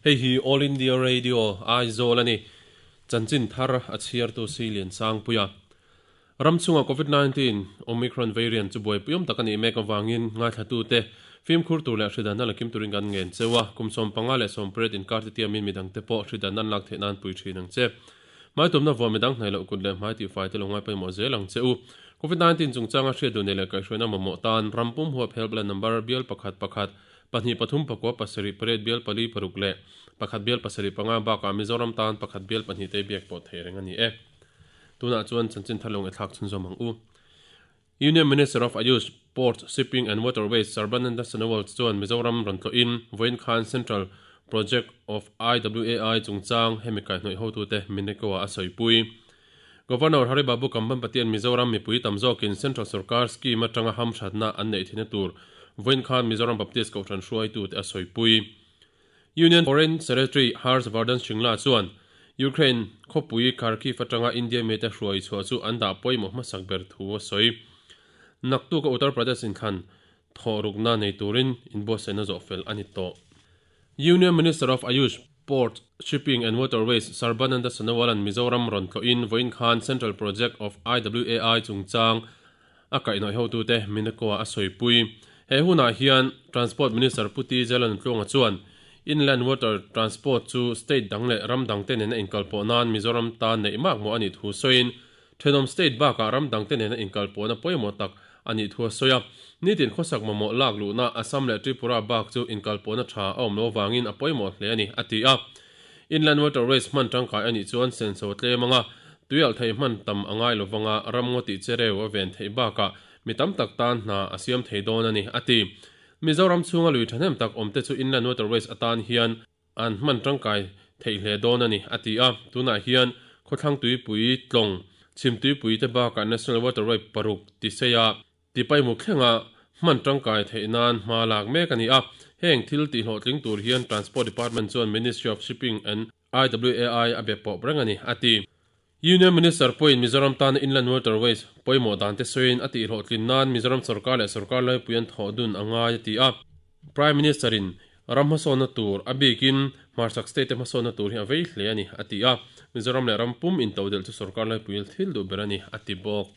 Hei hi All India Radio, Aizawl a ni. Chanchin thar a chhiartu Silian Sangpuia. Ram chhunga Covid 19 Omicron variant chu buaipuiawm tak a nih mek avangin ngaithlatute fimkhur tur leh hridanna la kim turin kan ngen cheu a, kum 15 leh 18 inkar te tiamin midangte pawh hridanna an lak theih nan pui thin ang che. Hmaitumna vuah midang hnaih loh kut leh hmai tihfai te lo ngai pawimawh zel ang che u. Covid 19 chungchanga hriat duh nei leh kaihhruaina mamawh tan ram pum huap helpline number bial pakhat pakhat pahnih pathum pakua pasarih pariat bial pali paruk leh pakhat bial pasarih panga bakah Mizoram tan pakhat bial pahnih te biak pawh theih reng a ni e. Tunah chuan chanchin thar lo ngaihthlak chhunzawm ang u. Union Minister of Ayush, Ports, Shipping and Waterways Sarbananda Sonowal chuan Mizoram rawn tlawhin vawiin khan Central Project of IWAI chungchang hemi kaihhnawih hotute Mineko-ah a sawipui. Governor Hari Babu Kambhampatian Mizoram mipui tam zawkin Central Sorkar scheme atanga hamhratna an neih theihna tur vawiin khan Mizoram Baptist Kohhran hruaitute a sawipui. Union Foreign Secretary Harsh Vardhan Shringla chuan Ukraine khawpui Kharkiv atanga India mite hruai chhuah chu an dah pawimawh hmasak ber thu a sawi. Naktuka Uttar Pradesh inthlan thawh rukna nei turin inbuatsaihna zawh fel a ni tawh. Union Minister of Ayush, Ports, Shipping and Waterways Sarbananda Sonowal-a'n Mizoram rawn tlawhin vawiin khan Central Project of IWAI chungchang a kaihhnawih hotute Mineko-ah a sawipui. He hunah hian Transport Minister Pu T. Jalantluanga chuan Inland Water Transport chu state dang leh ram dangte nena inkalpawh nan Mizoram tan neih mak maw a nih thu sawiin thenawm state bakah ram dangte nena inkalpawhna pawimawh tak a nih thu a sawi a. Nitin khawsak mamawh lak luhna Assam leh Tripura bak chu inkalpawhna tha a awm lo avangin a pawimawh hle a ni, a ti a. Inland Waterways hman tangkai a nih chuan senso tlem anga tuialh thei hman tam a ngai lovanga ramngaw tih chereu a ven theih bakah mi tam tak tan hna a siam thei dawn a ni, a ti. Mizoram chhunga lui thahnem tak awmte chu Inland Waterways atan hian an hman tangkai theih hle dawn a ni, a ti a. Tunah hian khawthlang tuipui tlawng, chhim tuipui te bakah National Waterway paruk tiseia Tipaimuk thlenga hman tangkai theih nan hma lak mek a ni a, heng thil tihhlawhtling tur hian Transport Department chuan Ministry of Shipping and IWAI a be pawp reng a ni, a ti. Union Minister pawhin Mizoram tana Inland Waterways pawimawh dan te sawiin a tihhlawhtlin nan Mizoram sorkar leh sorkar laipui an thawh dun a ngai a ti a. Prime Minister in ram hmasawnna tur a bikin hmarchhak state te hmasawnna tur hi a vei hle a ni, a ti a. Mizoram leh ram pum intodelh chu sorkar laipui thil duh ber a ni, a ti bawk.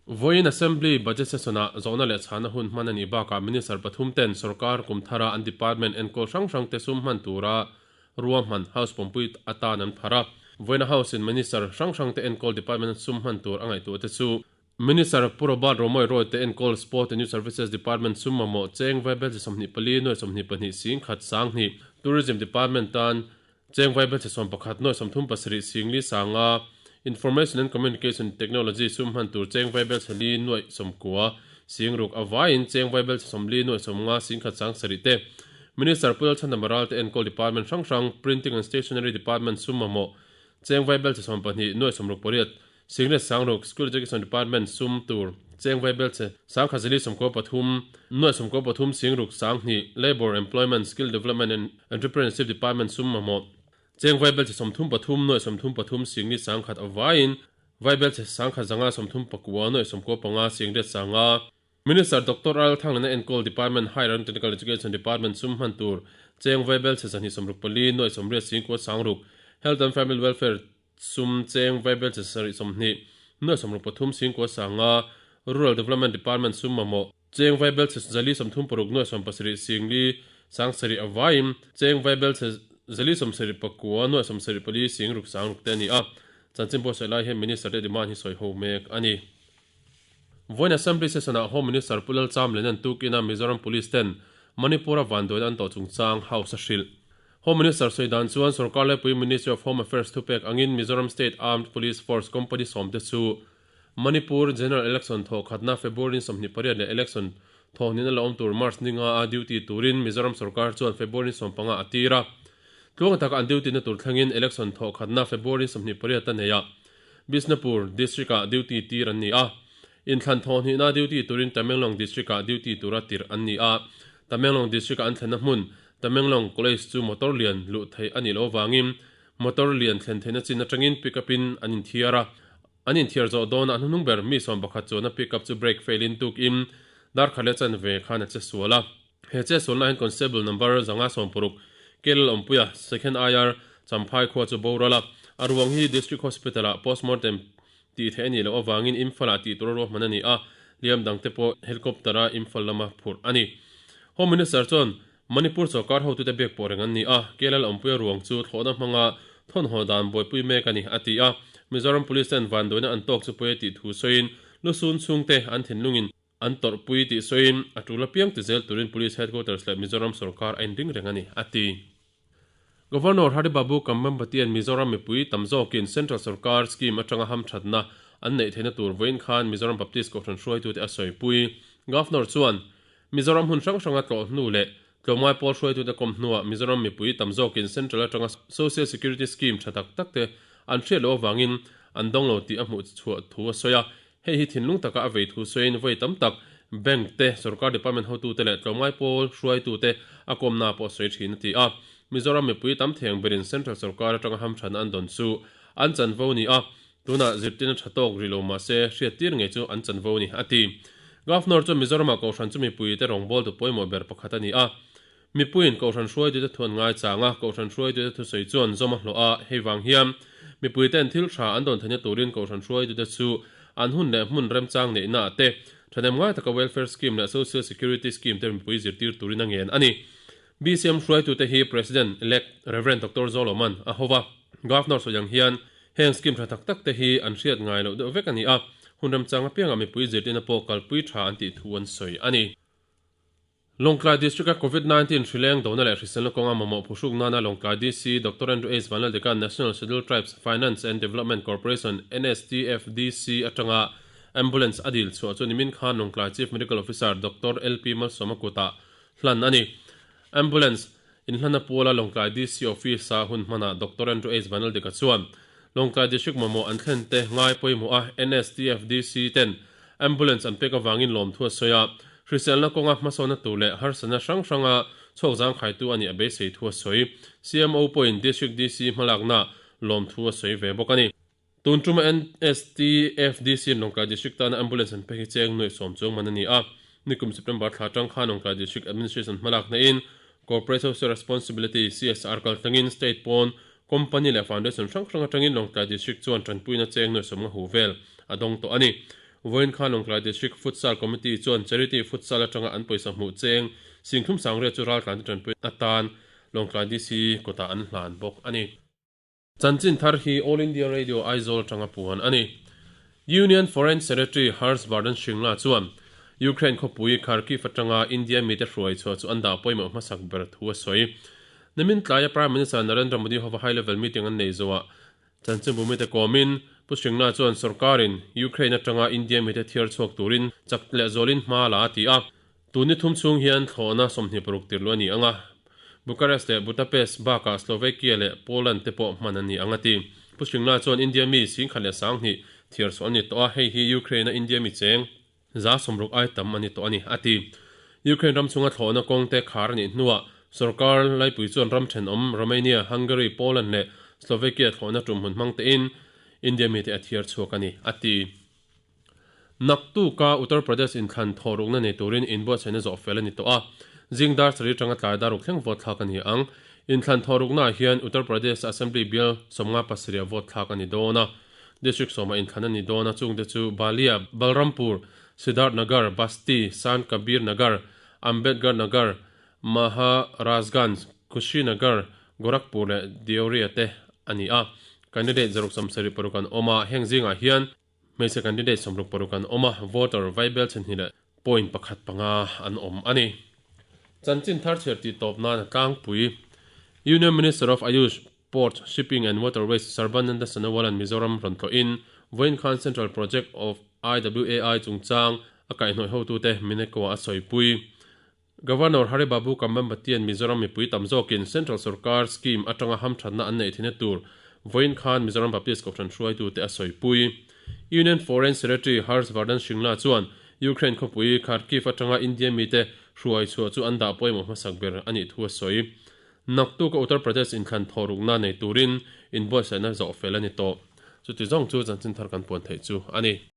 Vawiin Assembly Budget Session-ah zawhna leh chhana hun hman a nih bakah Minister pathum ten sorkar kum thara an department enkawl hrang hrang te sum hman tura ruahman House pawmpui atan an phar a. Vawiina House-in Minister hrang hrang te enkawl department sum hman tur a ngaihtuah te chu Minister Pu Robert Romawia Roy te enkawl Sport and Youth Services Department sum mamawh cheng vaibel chi 24 nuai 22 sing khat sang hnih, Tourism Department tan Cheng Vaibelchhe 11 nuai 37 Singli Sanga Information and Communication Technology sum hman tur Cheng Vaibelchhe li nuai 90 Singruk a vaiin Cheng Vaibelchhe 40 nuai 50 Singkhat sang sarih te Minister Pu Lalchhana Maral te enkawl Department hrang hrang Printing and Stationery Department sum mamawh Cheng Vaibelchhe 12 nuai 68 Singlet Sangruk School Education Department sum tur Cheng Vaibelchhe Sangkhat zali 93 nuai 93 Singruk Sanghnih Labour Employment Skill Development and Entrepreneurship Department sum mamawh Cheng Vaibelchhe 33 nuai 33 Singli Sangkhat a vaiin Vaibelchhe Sangkhat zanga 39 nuai 95 Singlet Sanga Minister Doctor Al Thanglana enkawl Department Higher and Technical Education Department sum hman tur Cheng Vaibelchhe 264 nuai 80 Singkua Sangruk Health and Family Welfare Sum cheng vaibel chi sarih 20 nuai 63 singkua sanga Rural Development Department sum mamawh cheng vaibel chi zali 36 nuai 70 singli sang sarih a vaiin cheng vaibel chi zali 74 nuai 74 sing ruk sang ruk te a ni a. Chanchin buatsaih lai hian Minister te demand hi sawi ho mek a ni. Vawiin Assembly Session-ah Home Minister Pu Lalchamliana'n tukina Mizoram Police ten Manipur-a vanduaina an tawh chungchang House a hrilh. Home Minister sawi dan chuan Sorkar laipui Ministry of Home Affairs thupek angin Mizoram State Armed Police Force Company sawmte chu Manipur General Election thawh khatna February ni 28 leh Election thawhhnihna la awm tur March ni nga a duty turin Mizoram sorkar chuan February ni 15 a tir a. Tluang taka an duty na tur thlengin Election thawh khatna February ni 28 a nei a, Bishnupur District-ah duty tir an ni a. Inthlan thawhhnihna duty turin Tamenglong District-ah duty tura tirh an ni a. Tamenglong District-a an thlenna hmun Tamenglong College chu motor lian luh theih a nih loh avangin motor lian thlen theihna chin atangin pickup in an inthiar a. An inthiar zawh dawnah a hnuhnung ber mi 11 chuan a pickup chu brake fail in tukin dar khat leh chanve khan a che sual a. He che sualna hian Constable number 560 Kelal awmpuia Second IR Champhai khua chu boral a, a ruang hi District Hospital-ah postmortem tih theih a nih loh avangin Imphal-ah tih tur a ruahman a ni a, hliam dangte pawh helicopter-a Imphal lama phurh a ni. Home Minister chuan Manipur sawrkar hotute biak pawh reng an ni a, Kelal awmpuia ruang chu thlawhna hmanga thawnhaw dan buaipui mek a ni, a ti a. Mizoram Police ten vanduaina an tawk chu pawi a tih thu sawiin lusun chhungte an thinlungin an tawrhpui tih sawiin a tul apiang ti zel turin Police Headquarters leh Mizoram sawrkar a inring reng a ni, a ti. Governor Hari Babu Kambhampatian Mizoram mipui tam zawkin Central sawrkar scheme atanga hamthatna an neih theihna tur vawiin khan Mizoram Baptist Kohhran hruaitute a sawipui. Governor chuan Mizoram hmun hrang hranga tlawh hnu leh tlawmngai pawl hruaitute kawm hnuah Mizoram mipui tam zawkin Central atanga Social Security Scheme tha tak tak te an hriat loh avangin an dawng lo tih a hmuh chhuah thu a sawi a. Hei hi thinlung taka a vei thu sawiin vawi tam tak Bank te, Sorkar Department hotute leh tlawmngai pawl hruaitute a kawmna pawh a sawi thin a ti a. Mizoram mipui tam theng berin Central Sorkar atanga hamthatna an dawn chu an chanvo ni a, Tunah zirtirna tha tawk rih lo mah se hriattir ngei chu an chanvo a ni, a ti. Governor chuan Mizoramah Kohhran chu mipuite rawngbawltu pawimawh ber pakhat a ni a. Mipuiin Kohhran hruaitute thu an ngaichang a, Kohhran hruaitute thusawi chuan zawm a hlawh a, hei vang hian mipuite'n thil tha an dawn theihna turin Kohhran hruaitute chu an hun leh hmun remchang neihnaah te thahnem ngai taka Welfare Scheme leh Social Security Scheme te mipui zirtir turin a ngen a ni. BCM hruaitute hi President Elect Rev. Doctor Zoloman a hova, Governor sawi ang hian Heng scheme tha tak tak te hi an hriat ngai loh deuh vek a ni a, hun remchang apiangah mipui zirtirna pawh kalpui tha an tih thu an sawi a ni. Lawngtlai District-a Covid 19 hrileng dona leh hriselna kawnga mamawh phuhruk nana Lawngtlai DC Doctor Andrew H. Vanlaldekan National Scheduled Tribes Finance and Development Corporation, NSTFDC, atanga Ambulance a dil chhuah chu nimin khan Lawngtlai Chief Medical Officer Doctor LP Malsawma kutah hlan a ni. Ambulance Inhlana Puala Lawngtlai DC Office-a hun hmanah Doctor Andrew H. Vanaldika chuan Lawngtlai District mamawh an thlen te ngai pawimawh a NSTFDC ten Ambulance an pek avangin lawmthu a sawi a, hriselna kawnga hmasawnna tur leh harsatna hrang hranga chhuak zangkhaitu a nih a beisei thu a sawi. CMO pawhin District DC hmalakna lawmthu a sawi ve bawk a ni. Tun tuma NSTFDC in Lawngtlai District tana Ambulance an pek hi cheng nuaih sawm chuang man a ni a. Nikum September thla atang khan Lawngtlai District Administration hmalak hnaihin Corporate Social Responsibility, CSR, kal tlangin State pawn Company leh Foundation hrang hrang atangin Lawngtlai District chuan tanpuina cheng nuaih sawm nga hu vel a dawng tawh a ni. Vawiin khan Lawngtlai District Futsal Committee chuan Charity Futsal atanga an pawisa hmuh cheng singthum sangriat chu raltlante tanpui atan Lawngtlai DC kawtah an hlan bawk a ni. Chanchin thar hi All India Radio Aizawl atanga puan a ni. Union Foreign Secretary Harsh Vardhan Shringla chuan Ukraine khawpui Kharkiv atanga India mite hruai chhuah chu an dah pawimawh hmasak ber thu a sawi. Nimin tlaia Prime Minister Narendra Modi hova high level meeting an nei zawhah chanchinbu mite kawmin Pu Shringla chuan sorkarin Ukraine atanga India mite thiar chhuak turin chak leh zawlin hma la a ti a. Tun ni thum chhung hian thlawhna 26 tirhluh a ni ang a, Bucharest leh Budapest bakah Slovakia leh Poland te pawh hman an ni ang a ti. Pu Shringla chuan India mi singkhat leh sanghnih thiar chhuah an ni tawh a, hei hi Ukraine-a India mi cheng 60% ai tam a ni tawh a ni, a ti. Ukraine ram chhunga thlawhna kawng te khar a nih hnuah sorkar laipui chuan ram thenawm Romania, Hungary, Poland leh Slovakia thlawhna tumhmun hmang tein India mite a thiar chhuak a ni, a ti. Naktuka Uttar Pradesh inthlan thawhrukna nei turin inbuatsaihna zawh fel a ni tawh a, zing dar sarih atanga tlai dar ruk thleng vote thlak a ni ang. Inthlan thawhruknaah hian Uttar Pradesh Assembly bial 57 ah vote thlak a ni dawn a. District sawmah inthlan a ni dawn a, chungte chu Balia, Balrampur, Siddharth Nagar, Basti, Sant Kabir Nagar, Ambedkar Nagar, Maharajganj, Kushinagar, Gorakhpur leh Deoria te a ni a. Candidate 176 an awm a, heng zingah hian Hmeichhe candidate 66 an awm a, voter vaibel chhenhnih leh point pakhat panga an awm a ni. Chanchin thar chhiar tih tawp nan a tlangpui. Union Minister of Ayush, Ports, Shipping and Waterways Sarbananda Sonowal-a'n Mizoram rawn tlawhin vawiin khan Central Project of IWAI chungchang a kaihhnawih hotute Mineko-ah a sawipui. Governor Hari Babu Kambhampatian Mizoram mipui tam zawkin Central Sorkar scheme atanga hamthatna an neih theihna tur vawiin khan Mizoram Baptist Kohhran hruaitute a sawipui. Union Foreign Secretary Harsh Vardhan Shringla chuan Ukraine khawpui Kharkiv atanga India mite hruai chhuah chu an dah pawimawh hmasak ber a nih thu a sawi. Naktuka Uttar Pradesh inthlan thawhrukna nei turin inbuatsaihna zawh fel a ni tawh. Chuti zawng chu chanchin thar kan puan theih chu a ni.